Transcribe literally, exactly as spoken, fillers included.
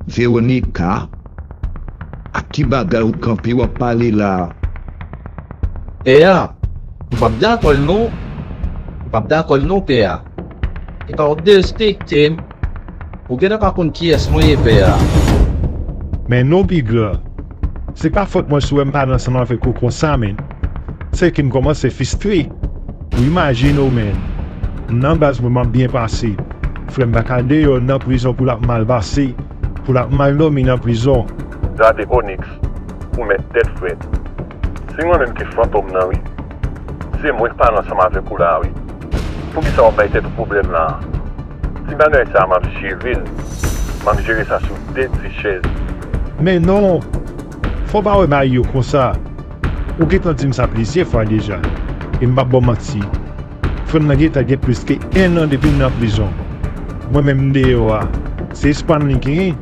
Veronica, ak ki bagay ou kanpe w ap pale la a? Pè a, m p ap dakò l non. M p ap dakò l non, pè a. E pa w derespekte m. Ou gentan pa konn kiyès mwen ye, pè a. Men non, Bigla. Se pa fòt mwen si w wè m pale ansanm avèk ou konsa, men. Se ke m kòmanse fistre. Ou imajine w, men. M nan baz mwen, m ap byen pase. Frè m pa ka deyò nan prizon pou l ap mal pase, pou l ap mal dòmi nan prizon. Gade Onyx, ou mèt tèt frèt. Se mwen menm ki fantom nan wi. Se mwen k pale ansanm avèk ou la a wi. Poukisa w ap bay tèt ou pwoblèm la a? Ti bagay sa a m ap jere l. M ap jere sa sou de ti chèz. Men non! Fò w pa wè m ayi w konsa. Ou gentan di m sa plizyè fwa deja. E m p ap ba w manti. Frè m nan gentan gen plis ke enn an depi m nan prizon. Mwen menm m deyò a. Se espwa m li genyen.